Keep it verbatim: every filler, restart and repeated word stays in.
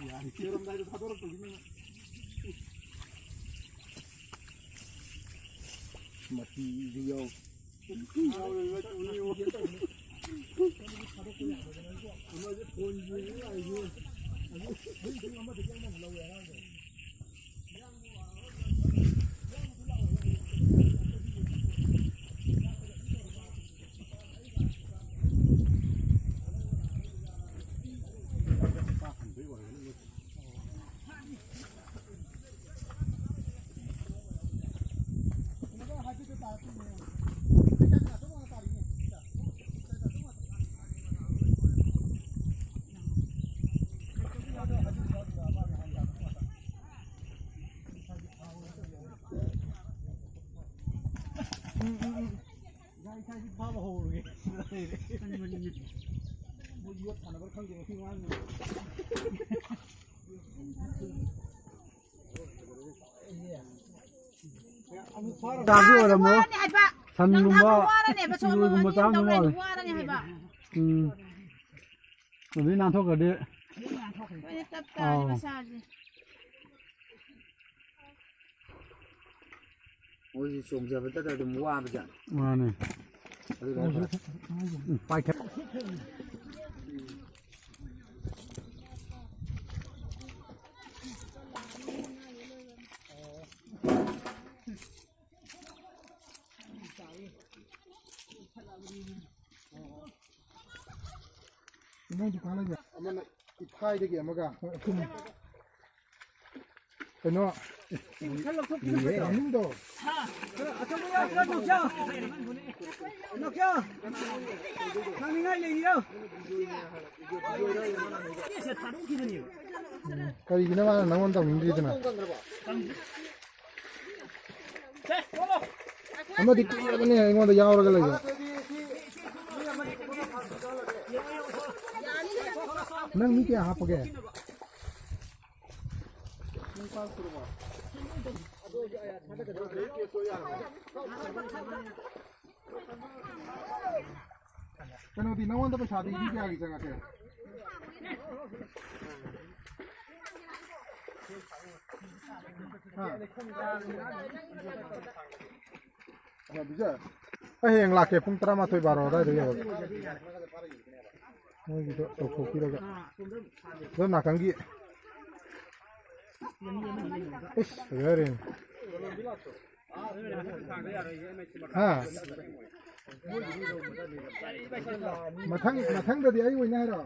ꯌꯥꯔꯦ, ꯌꯧꯔꯝꯗꯥꯏꯗ ꯊꯥꯗꯣꯔꯛꯄꯒꯤꯅꯦ꯫ ꯃꯇꯤꯁꯨ ꯌꯥꯎ꯫ ꯎꯝ, ꯎꯝ, ꯎꯝ꯫ ꯏꯁꯥ, ꯏꯁꯥꯁꯤ ꯐꯥꯕ ꯍꯧꯔꯒꯦ꯫ ꯃꯣꯏ ꯌꯣꯠ ꯁꯥꯟꯅꯕ꯭ꯔꯥ ꯈꯪꯗꯦ, ꯉꯁꯤ ꯉꯔꯥꯡ꯫ ꯆꯥꯕꯗꯤ ꯑꯣꯏꯔꯝꯃꯣꯏ꯫ ꯋꯥꯔꯅꯤ ꯍꯥꯏꯕ꯫ ꯁꯟꯒꯨꯝꯕ, ꯅꯪ ꯊꯕꯛ ꯋꯥꯔꯅꯦꯕ, ꯁꯣꯝꯗ ꯏꯔꯣꯏꯒꯨꯝꯕ ꯃꯇꯦꯡ ꯆꯥꯔꯝꯗꯧ ꯇꯧ ꯂꯩꯔꯗꯤ ꯃꯥꯜꯂꯦ꯫ ꯋꯥꯔꯅꯤ ꯍꯥꯏꯕ꯫ ꯎꯝ꯫ ꯑꯗꯨꯗꯩ ꯅꯥꯟꯊꯣꯛꯈ꯭ꯔꯗꯤ꯫ ꯂꯣꯏꯅ ꯇꯞ ꯇꯥꯔꯦ ꯑꯥꯎ꯫ ꯃꯁꯥꯁꯦ꯫ ꯃꯣꯏꯁꯨ ꯆꯣꯡꯖꯕꯗꯗ ꯑꯗꯨꯝ ꯋꯥꯕꯖꯥꯠꯅꯤ꯫ ꯃꯥꯅꯦ꯫ ꯑꯗꯨꯅ ꯃꯣꯏꯁꯨ ꯐꯔꯦ꯫ ꯎꯝ, ꯄꯥꯏꯈꯠ-꯫ ꯏꯃꯨꯡ ꯗꯨꯀꯥꯟ ꯂꯩꯕ꯫ ꯑꯃꯅ ꯏꯐꯥꯏꯗꯒꯤ ꯑꯃꯒ꯫ ꯍꯣꯏ, ꯑꯍꯨꯝ꯫ ꯀꯩꯅꯣ, ꯃꯅꯨꯡꯗꯣ꯫ ꯅꯥꯅꯤꯡꯉꯥꯏ ꯂꯩꯔꯤꯔꯣ? ꯀꯔꯤꯒꯤꯅꯣ ꯃꯥꯅ ꯅꯪꯉꯣꯟꯗ ꯇꯧꯅꯤꯡꯗ꯭ꯔꯤꯗꯨꯅ? ꯑꯃꯗꯤ ꯀꯨꯏꯔꯕꯅꯦ ꯑꯩꯉꯣꯟꯗ ꯌꯥꯎꯔꯒ ꯂꯩꯕ꯫ ꯅꯪ ꯃꯤ ꯀꯌꯥ ꯍꯥꯞꯄꯒꯦ? ꯀꯩꯅꯣꯗꯤ ꯅꯉꯣꯟꯗ ꯄꯩꯁꯥꯗꯤ ꯃꯤ ꯀꯌꯥꯒꯤ ꯆꯪꯉꯛꯀꯦ? ꯑꯩ ꯍꯌꯦꯡ ꯂꯥꯛꯀꯦ, ꯄꯨꯡ ꯇꯔꯥꯃꯥꯊꯣꯏ ꯕꯥꯔꯣ ꯑꯗꯨꯋꯥꯏꯗ ꯌꯧꯔꯒꯦ꯫ ꯃꯣꯏꯒꯤꯗꯣ ꯇꯧꯊꯣꯛꯄꯤꯔꯒ꯫ ꯑꯗꯣ ꯅꯥꯀꯟꯒꯤ꯫ ꯏꯁ, ꯐꯖꯔꯦꯅꯦ꯫ ꯍꯥ? ꯃꯊꯪ, ꯃꯊꯪꯗꯗꯤ ꯑꯩ ꯑꯣꯏꯅ ꯍꯥꯏꯔꯣ?